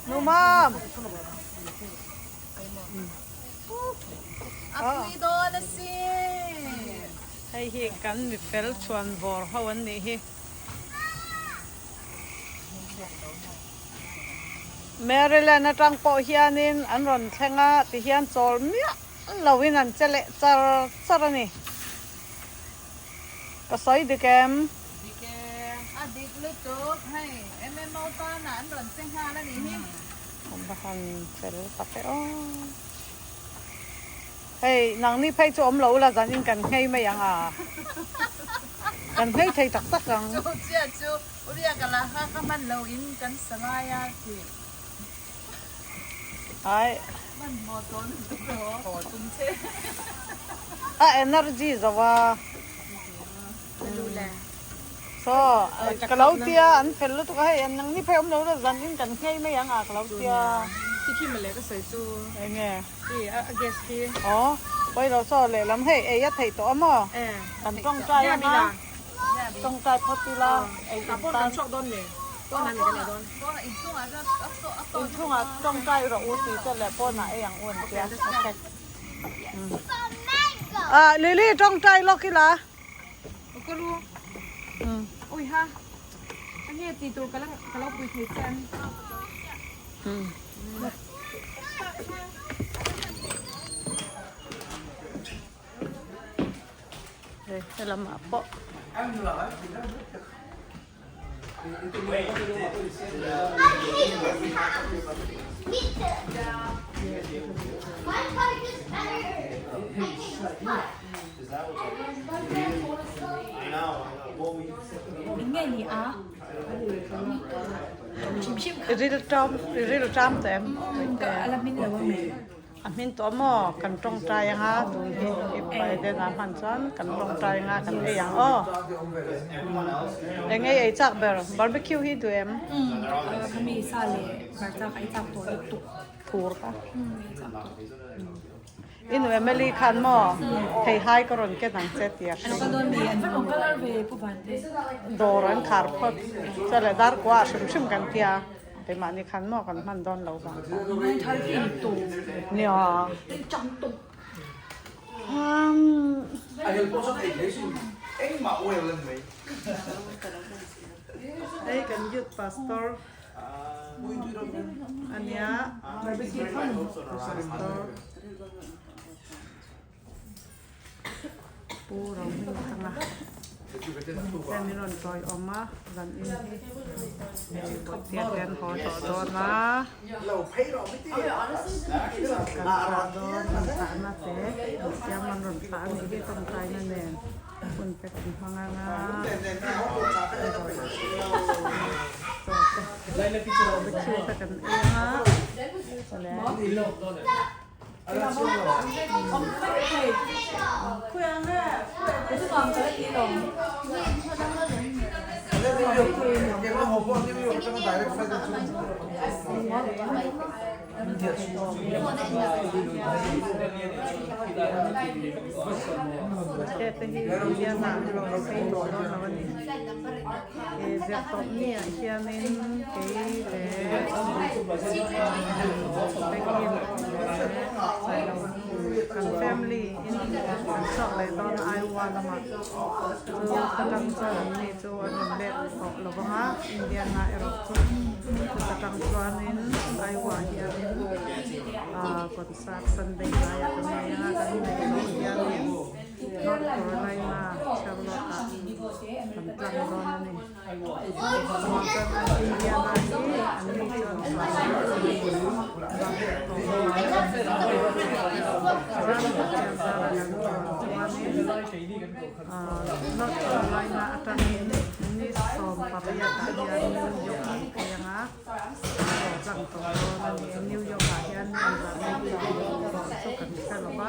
Nu mam. A pui dawn asin. Hei hi kan mi fel chhuan bawr ho an nih hi. Maryland atang pawh hianin an rawn thleng a tihian chawl miah loin an che leh char char a ni. Ka sawi dik em? Dik e. A dik lutuk hei MMO tana an rawn che nghal a nih hi. An va han fel tak e aw. Hei nangni phei chu awm lo ula zanin kan nghei mai ang a. Kan nghei thei tak tak ang. Chu chiah chu Uriak a la kha ka hman lo in kan sa lai a ti. Ai. Hman hmawh tawh lutuk e aw. Haw tum che. A energy zo a. Saw ka lo tia an fel lutuk a hei nangni phei awm lo la zan in kan nghei mai ang a ka lo tia. Khi khi mawle ka sawi chu. Enge? Khi a gas khi. Aw pawi lo saw lehlam hei ei a theih tawh a maw? Kan tawngtai anga. Tawngtai phawt ila ei in tan. Inchhungah tawngtai rawh u tih te leh pawnah ei ang u an tia. Okay. Ah Lily tawngtai lawk ila. Hei helamah pawh I rilṭam i rilṭam teh em? A hmin tawh maw? Kan tawngtai anga tun hi i Biden ah hman chuan kan tawngtai anga kan ei ang aw. Eng ei ei chak ber? Barbecue hi duh em? Phur ka. I nu Emily khan maw thei hai ka rawn ken ang che tih a hria. Dawr an khar phawt. Chuan dar kua ah hrim hrim kan tia. Keimahni khan maw kan hman dawn lo vang kha. Nia. Hei kan youth pastor ania. Pastor. Pu Rohmingthanga hian min rawn tawi awm a zan in hi tia te an haw tawh dawn a kan thlah dawn an thlahna te an siam an rawn thlah a nih hi tawngtaina nen hun te kan hmang ang a chaw te barbecue te kan ei ang a. Te hi Indiana lawi phei tawh dawn lo a ni. Zirtawp ni ah hianin kei leh Becky leh Sailo kan family in kan chhuak leh dawn a Iowa lamah chu ka tang chuan an ni chu an rawn let tawh lo vang a Indiana erawh chu chuta tang chuanin Iowa hianin ah concert Sunday laiah kan nei a kan inneih zawh hianin. North Carolina Charlotte ah kan tlang dawn a ni. Chuan Indiana hi an ni chuan bang leh tawh lo ang. Chuan Pathian zara kan tlan chuanin North Carolina atangin ni 18 ah hian New York an phei ang a. Tawh tlang tawh dawn a ni. New York ah hian mi engzah nge tlang tawh chu kan hre lo va.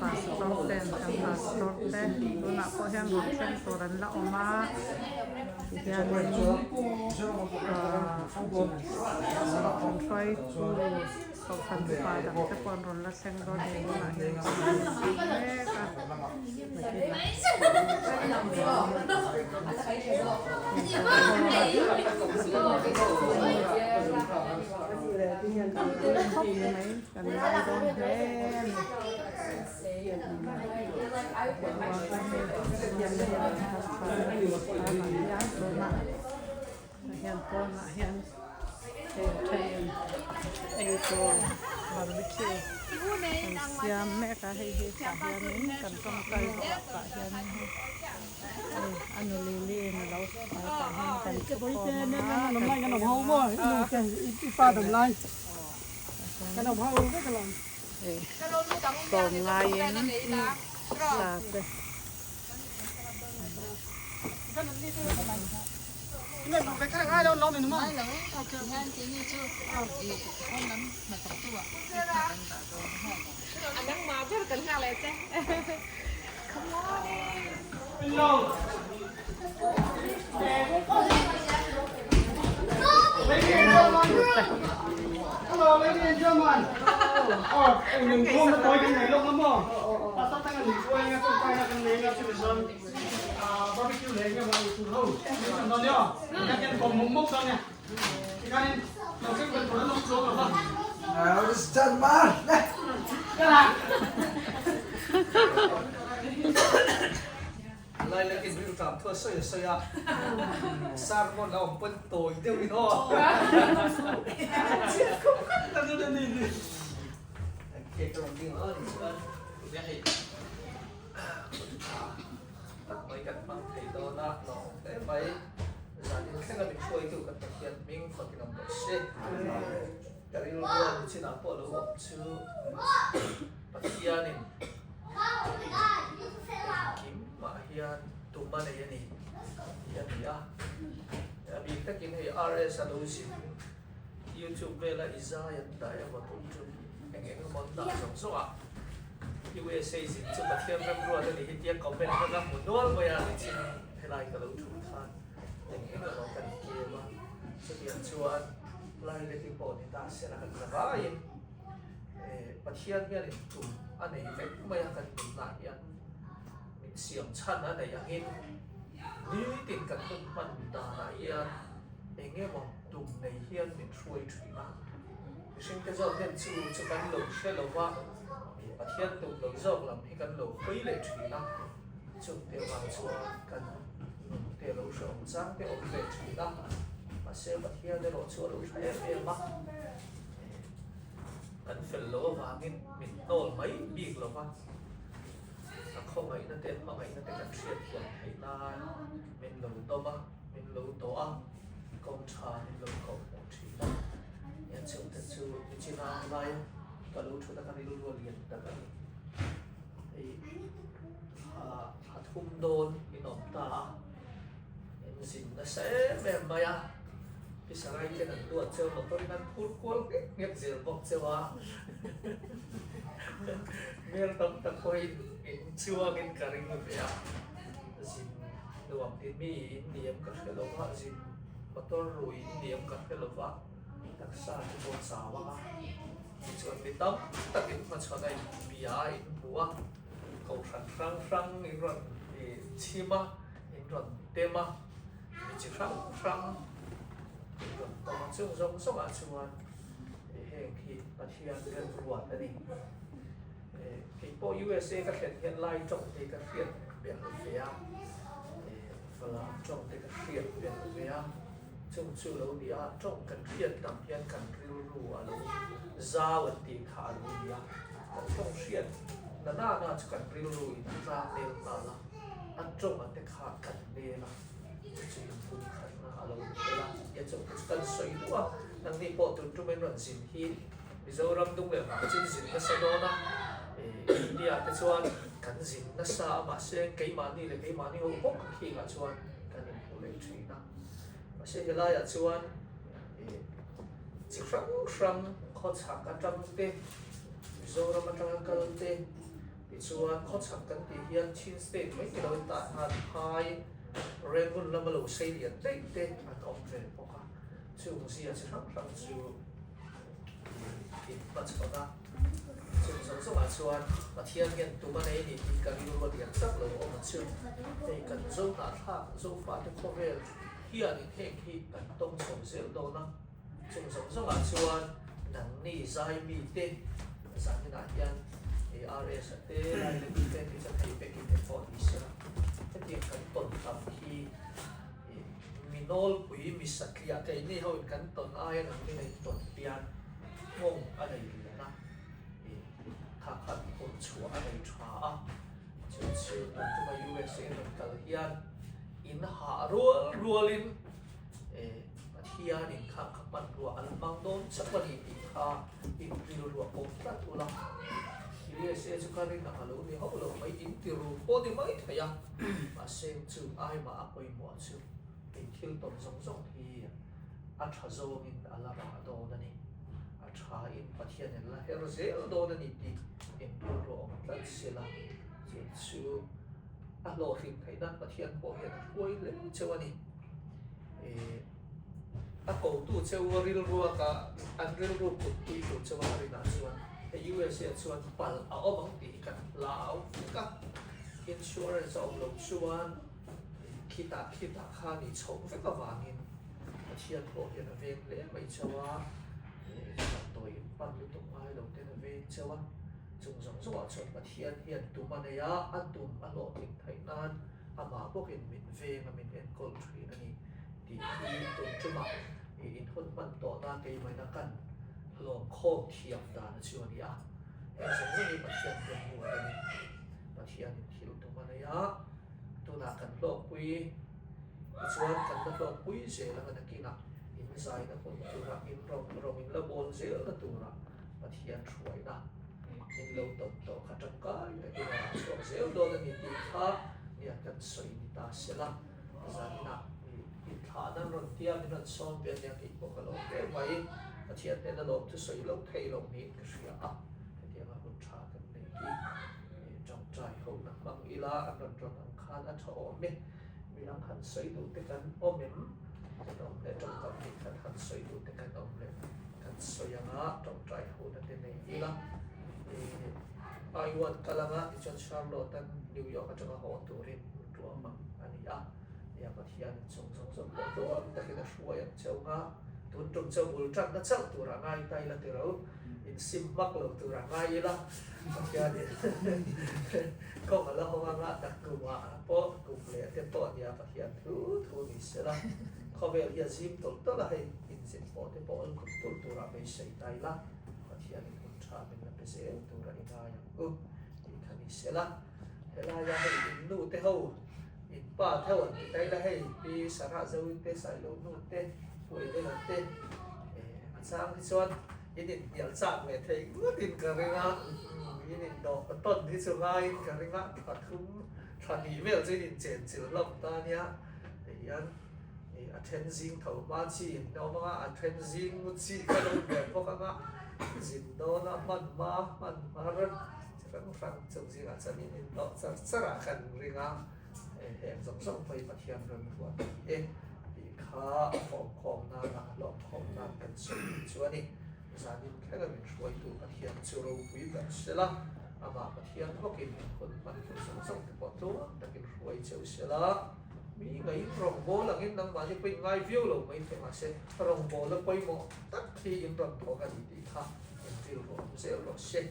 Pastor ten kan pastor te tunah pawh hian rawn thleng tur an la awm a tihianin ahh an hruaitu kohhran upa dang te pawh an rawn la thleng dawn a ni tunah hian an rawn thleng mek a. Tui khawp mai kan ngai dawn hle a ni. Hian pawnah hian hei then ei tur barbecue an siam mek a hei hi tah hianin kan tawngtai zawhah tah hianin hei a nu lili in alo tah hian kan thukhawm ang a kan ei a tlawm ngaiin sa te. Lai lekin rilru tlam thu a sawi a sawi a, sermon a awm pawn tawi deuhin aw. Chhiat khum khat tak chu ni ni. Cake a rawn ding a ni chuan nia hei tak mai kan hmang thei dawn a, lawm hle mai. Zanin thlenga min hruaitu kan Pathian hming fakin awm rawh se. Ka rilru a ni chinah pawh lo awm chu Pathianin engkim mah hian tum a nei a ni tih a ni a. A bik takin hei RS a lo zin YouTube vela i zai an dah emaw tum chu eng eng emaw an dah zawng zawng a. USA zin chu Pathian remruat a ni hi tia comment kha ka hmu nual mai a ni chin helai ka lo thu khan eng eng emaw kan kem a. Chutiang chuan lai leti pawh ni ta se la kan za vaiin Pathian hianin tum a nei vek mai a kan nunah hian min siam chhan a neih angin nitin kan hun hman danah hian eng emaw tum nei hian min hruai thin a. Mihringte zawk hian chu chu kan lo hre lo va, Pathian tum lo zawk lam hi kan lo hawi leh thin a, chungte avang chuan kan nunte a lo hrehawm chang te awm ve thin a, mahse Pathian erawh chu a lo tha em em a. Kan fel loh avangin min hnawl mai bik lo va, a khawngaihna te a hmangaihna te kan hriat thiam theih nan min lo dawm a, min lo dawh a, kawng tha min lo koh hmuh thin a. He chhungte chu nichina lai ka lo thut a ka rilru a lian tak a ni. Hei a thum dawn in awm ta a, in zin nasa em em mai a. Pi Sarai ten an duat cheu motor in an phur kual nghet nghet zel bawk cheu a. Hmel tam tak pawhin in chuangin ka ring ve a, zin nuam ti mi in ni em ka hre lo va, zin motor rui in ni em ka hre lo va, taksa chu pawh chau ang a. Tichuan mi tam takin hmachhawn a in bia a in hmu a, kohhran hrang hrang in rawn chhim a, in rawn tem a. Mi chi hrang hrang in rawn tawng a, chung zawng zawngah chuan heng hi Pathian remruat a ni. Kei pawh USA ka thlen hian Lai tawng te ka hriat belh ve a, Falam tawng te ka hriat belh ve a, chung chu lo ni a, tawng kan hriat tam hian kan rilru a lo zau an tih kha a lo ni a, kan tawng hriat na nana chu kan rilru in a tlang nel nghal a. A tawng a te kha kan nel a, chu chu inpum khatna a lo ni tel a, nia chu chu kan sawi duh a, nangni pawh tun tum in rawn zin hi Mizoram dung leh vang chin zin nasa dawn a, India te chuan kan zin nasa a mahse keimahni leh keimahni ho bawk khingah chuan kan inhmu leh thin a, mahse helaiah chuan chi hrang hrang khawchhak atang te Mizoram atanga kal te. Tichuan, khawchhak kan tih hian Chin State mai ti loin tah hnan phai Rangoon lama lo sei lian daih te an awm ve bawk a. Chung zia chi hrang hrang chu in hmachhawn a. Chung zawng zawngah chuan Pathian hian tum a nei a ni tih ka rilru a lian tak lo awm a chu. Hei kan zo hnahthlak Zofate khawvel. Hianin heng hi kan tawng chho zel dawn a, chung zawng zawngah chuan nangni zai mite zaninah hian RS a te, Lailaki te tih chuan hei vekin te pawh ni sela, hetiang kan tawn tam hi mi nawlpui, mi satliah keini hoin kan tawn aia nangni in tawn hian nghawng a nei lian a, kha khan hun chhuah a nei tha a, chu chu tun tuma USA rawn kal hian in hah rual rualin Pathianin kha ka hmanrua an hmang dawn chauh a ni tih kha in rilru a pawm tlat ula. USA chu ka rin ang a lo ni hauh lo mai, in ti ru pawh ni mai thei a, mahse chu aimah a pawimawh chu in thil tawn zawng zawng hi a tha zawngin a la rah dawn a ni. A thain Pathianin la her zel dawn a ni tih in rilru a awm tlat sela chu chu a hlawhhlin theih nan Pathian pawh hian a hruai hle cheu a ni. A kotu cheu a rilrua ka an rilru kut pui tur cheu a rinah chuan hei USA chuan palh a awm ang tih hi kan hlau vek a, insurance a awm loh chuan khitah khitah khan i chhoh vek avangin Pathian pawh hian a veng hle mai cheu a, damdawi in pan lutuk ngai lo ten a veng cheu a, chung zawng zawngah chuan Pathian hian tum a nei a, a tum a hlawhtling theih nan amah bawkin min veng a min enkawl thin a ni tih hi tun tumah i inhun hman tawhna keimahina kan hlawm khawm thiam dan a chu a ni a, heng zawng zawng hi Pathian hian hmuh a ni. Pathianin thil tum a nei a, tunah kan hlawkpui tichuan kan la hlawkpui zel anga nakinah in zaina hmun tura in rawng rawng in la bawl zelna tura Pathian hruaina in lo tawn tawh kha tangkai takin a rah chhuak zel dawn a ni tih kha nia kan sawi ni ta sela zaninah inthlah nan rawn tia min rawn sawm ve ania tih pawh ka lawm hle mai. Pathian hnena lawm chu sawi lo thei lo niin ka hria a, hetianga hun tha kan nei hi tawngtai hohna hmang ila an rawn rawn ang khan a tha awm e. Midang han sawi duh te kan awm em? Kan awm leh tawngkam nih khan han sawi duh te kan awm leh kan sawi anga tawngtai hohna te nei ila Taiwan kal anga tichuan Charlotte an New York atanga haw turin ruam ang a ni a. Nia Pathianin chung zawng zawng pawh tluang takin a hruai ang cheu nga tun tum chu bul tanna chauh tura ngai ta ila tiro in sim hmak lo tura ngai ila Pathianin kawng a la hawng anga nakkumah pawh kum leh te pawh nia Pathian thu thu ni sela khawvel hi a zim tawlh tawlh a hei inzin pawh te pawh awlkhum tulh tura beisei ta ila Pathianin hun tha min la pe zel tura i ngai ang u tih kha ni sela helaia hei in nu te ho In pa theuh an ti tai la hei pi Sarah Zoin te Sailo nu te Pu Edena te a chang hi chuan in inhnial chak ve thei ngawt in ka ring a, in indawh tawn hi chu ngaiin ka ring a, thla thum thla hnih vel chu in inchen chilh hlawm ta nia tihian a then zing tho hma chi in awm anga a then zing mu chi ka lo ve bawk anga zin dawn a hman hma hman hmar Chi hrang hrang chung zingah chuan in indawh char char ah kan ring a, heng zawng zawng pawh hi Pathian rawn ruat a ni e tih kha a fawmkhawm nan a hlawhkhawm nan kan sawi duh chu a ni. Zanin thlenga min hruaitu Pathian chu ropui ber sela, amah Pathian bawkin min hun hman tur zawng zawng te pawh tluang takin hruai cheu sela, mi ngaiin rawngbâwl angin nangmahni pawhin ngai viau lo mai thei mahse rawngbâwl a pawimawh tak hi in rawn thawk a ni tih kha inrilru awm zel rawh se.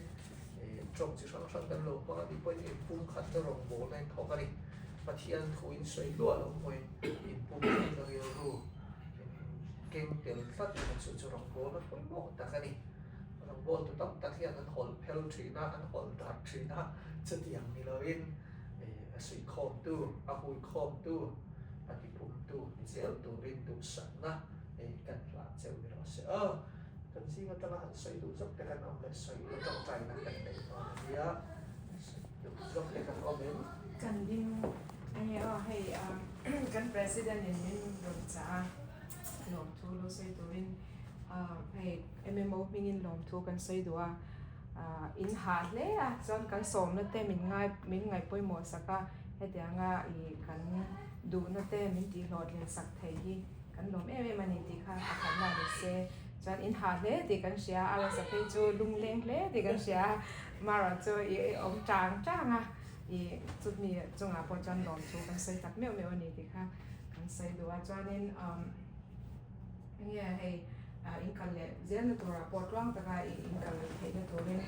Tawng chi hrang hrang kan lo hmang a nih pawhin inpumkhatna rawngbawlna in thawk a ni. Pathian thu in sawi hluah lo pawhin inpumkhatna rilru in keng tel tlat in chu chu rawngbawlna pawimawh tak a ni. Rawngbawltu tam tak hian an hawlh phel thin a, an hawlh darh thin a, chutiang ni loin a suihkhawmtu, a huikhawmtu, a tipumtu ni zel turin duhsakna kan hlan cheu ni rawh se aw. Kan zing atanga han sawi duh zawk te kan awm leh sawi la tawngtaina kan neih dawn a nia, sawi duh zawk te kan awm em? Kan ding a nia aw, hei kan President in min rawn chah a, lawmthu lo sawi turin hei MMO hmingin lawmthu kan sawi duh a, in hah hle a, chuan kan sawmna te min ngai min ngaihpawimawh sak a, hetianga ih kan duhna te min tihhlawhtlin sak thei hi. Kan lawm em em a ni tih kha pakhatna ni se. Chuan in hah hle tih kan hria a, Rasa phei chu lungleng hle tih kan hria a, Mara chu i awm tang tang a. I chutmi chungah pawh chuan lawm thu kan sawi tak meuh meuh a ni tih kha kan sawi duh a. Chuanin umm enge hei in kal leh zelna turah pawh tluang taka i in kal theihna turin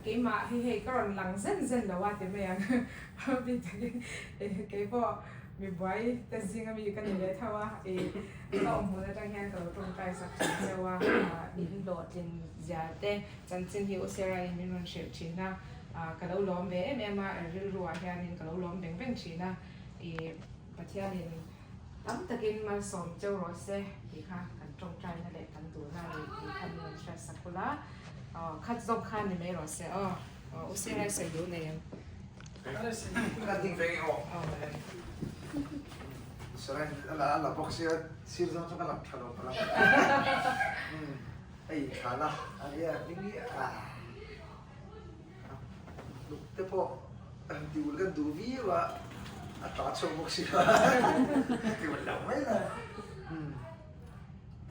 keimah hei hei ka rawn lang zen zen lo a ti mai ang bik takin keipawh mi buai te zinga mi ka ni leh tho a i ka awm hmun atang hian ka lo tawngtai sak thin cheu a in hlawhtlin zia te chanchin hi u Sarah in min rawn hrilh thin a ka lo lawm ve em em a rilru ah hianin ka lo lawm veng veng thin a i Pathianin Tam takin malsawm cheu rawh se tih kha kan tawngtaina leh kan duhna a ni tih kha min rawn hriat sak ula, khat zawk kha ni mai rawh se aw. U Sirai sawi duh nei ang. Ka ding ve nge aw. Sirai a la bawk sia sir zawng chu ka lang tha lo palh a. Hei thla la a nia hming hi a Luk te pawh an ti ul kan duh viau a, a tla chhuak bawk si a, ti ul lo mai la.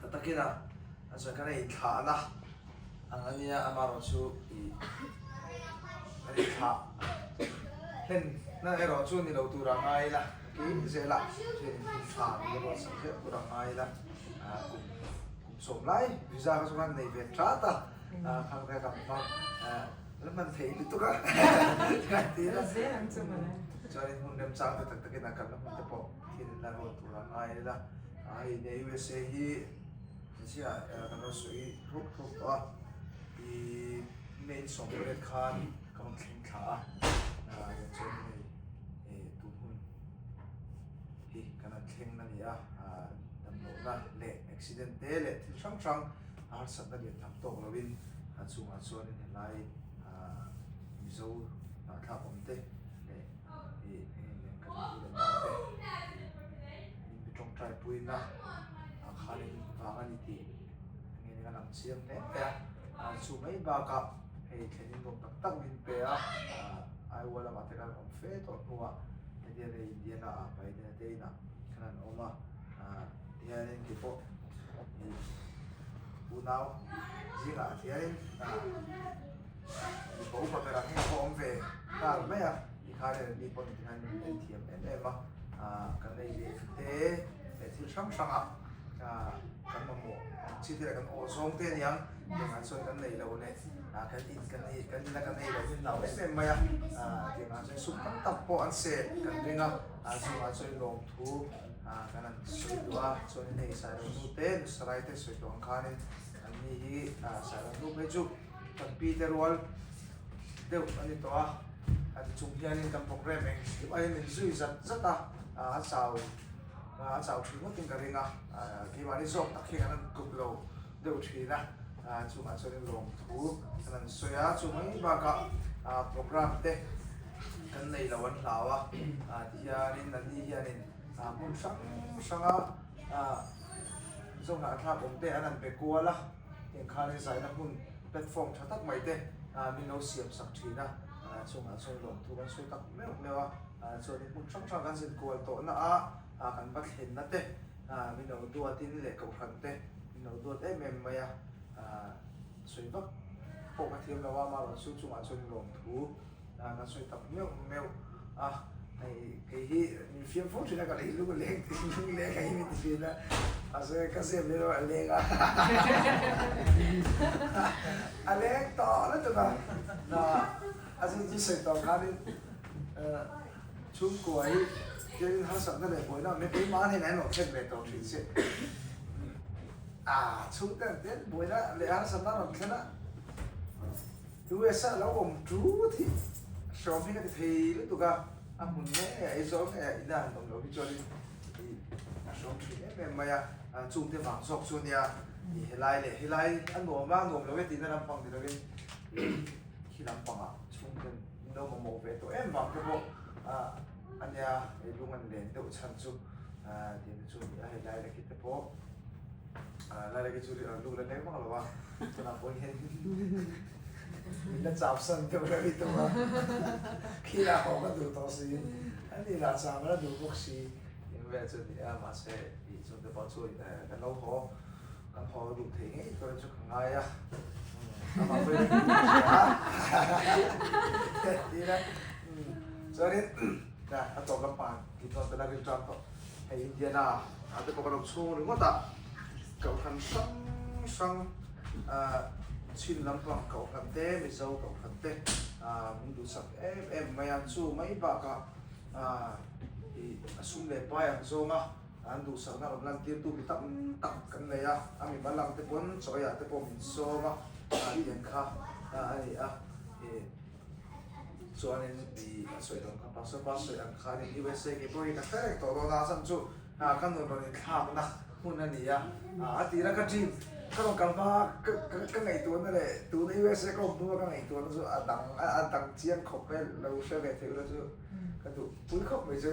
Ta takin a, a chuan kan ei thlahna ang a nia, amaherawh chu i kan ei thlah hlen na erawh chu ni lo tur a ngai la, kei zela chuan in thlah ni erawh sak zeuh tur a ngai la, kum kum sawm lai visa kha chu kan nei ve tlat a. Khang te kan hmang la hman thei lutuk a kan ti a chuanin hmun remchang te tak takin a kalna hmun te pawh thil la ruat tur a ngai ila hei ne USA hi zia kan lo sawi thuk thuk tawh a i main sawmriat khan ka rawn thleng thla a chuan hei tun hun hi kan han thleng a ni a damlohna leh accident te leh thil hrang hrang a harsatna lian tham tawk lovin a chungah chuanin helai Mizo hnah thlak awm te leh ih eng kan u leh nau te min mi tawngtai puina ah khanin vang a ni tih eng nge a lang chiang hle mai a chu mai bakah hei thlenin nuam tak tak min pe a Iowa lamah te khan awm fe tawh hnuah hetiang hei Indiana ah Biden-a te inah khan an awm a tihianin keipawh ih unau zingah hianin mipa upa berah hian ka awm ve nghal mai a tikhan mi pawh tikhan min en thiam em em a kan ei leh te leh thil hrang hrang ah kan mamawh ang chi te leh kan aw zawng te aniang tiangah chuan kan nei lo leh kan in kan ei kan in a kan ei loh hi hlau em em mai a tiangah chuan sum tam tak pawh an seh kan ring a chungah chuan lawmthu Kan han sawi duh a, chuanin hei Saironu te Nusarai te sawi tawh ang khanin an ni hi Saironu phei chu kan pi te rual deuh a ni tawh a, a ti chung hianin kan program eng deuh aiin min zui zat zat a, a chau a chau thin ngawtin ka ring a, keimahni zawk tak hi kan han tluk lo deuh thin a, chungah chuanin lawmthu kan han sawi a, chu mai bakah program te kan nei lo an hlau a, tihianin an ni hianin hmun hrang hranga zawnghnah thlak awm te an han pe kual a, heng khanin zaina hmun platform tha tak mai te min lo siam sak thin a, chungah chuan lawmthu kan sawi tak meuh meuh a, chuanin hmun hrang hrang kan zin kual tawhna a kan va thlenna te min lo duatin leh kohhran te min lo duat em em mai a, sawi vak pawh ka thiam lo a, amaherawhchu chungah chuan lawmthu kan sawi tak meuh meuh a, hei kei hi min fiam fo thin a ka lei lung a leng tih lung leng a hi min ti thin a mahse ka zep leh erawh a leng a a leng tawh lutuk a na a zin chu sawi tawh khanin chhungkua hi tiangin harsatna leh buaina awm hi keimah hnenah hian rawn thlen ve tawh thin se a chhungte an tel buaina leh harsatna rawn thlen a. USA lo awm tut hi hrawm hi ka ti thei lutuk a, a hmun ngei a Aizawl ngei a ina han awm loh hi chuanin ih a hrawm thin em em mai a, chungte vang zawk chu ania ih helai leh helai a nuam a nuam lo e tihna lampang ni lovin ih khi lampangah chhungten min lo mamawh ve tawh em vang te pawh ania hei lung an len deuh chhan chu tihna chu a ni a, hei lai leh khi te pawh. Lai leh khi chu lu la leng vak lo a, tunah pawh hian min la chau san deuh reuh i tum a, khi lah haw ka duh tawh si, a ni lah chau la duh bawk si eng vel chu a ni a, mahse tih chung te pawh chu kan lo haw, kan haw duh thei ngei turin chu ka ngai a, amah pawhin a duh a tia. Chuanin a tawp lampang tih chuan ka la rilṭam tawh. Hei Indiana ah te pawh ka lo chhung ringawt a, Kohhran hrang hrang chhin lampang Kohhran te, Mizo Kohhran te min duhsak em em mai a, chu mai bakah a sum leh pai ang zawnga an duhsakna rawn lantirtu mi tam tak kan nei a, a mi mal ang te pawn chawiah te pawh min sawm a, tiang kha a ni a. Chuanin i a sawi dawn kha Pastor pa sawi ang khanin USA ke pawh hi ka hre reng tawh dawn a, a chhan chu ka nun rawn inthlakna hmun a ni a, a tira ka dream ka rawn kal hma ka ka ngaihtuahna leh tuna USA ka awm hnua ka ngaihtuahna chu a dang a dang chiang khawp mai lo hre ve theih ula chu ka duh pui khawp mai chu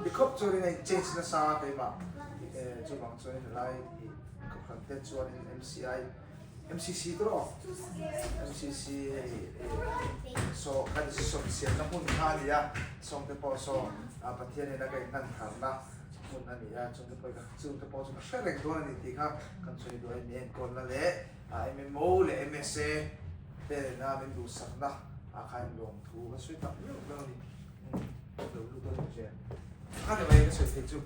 ti khawp chuanin a in change nasa keimah chuvang chuanin helai kohhran te chuanin MCI MCC te rawh MCC hei saw kan sawm siamna hmun kha a ni a sawm te pawh saw Pathian in a ka inhlan tharna hmun a ni a chung te pawh chung te pawh chu ka hre reng dawn a ni tih kha kan sawi duh a ni enkawlna leh MMO leh MSA te nena min duhsakna ah khan lawmthu ka sawi tak meuh meuh a ni lo lut dawn che kha ni mai ka sawi theih chu.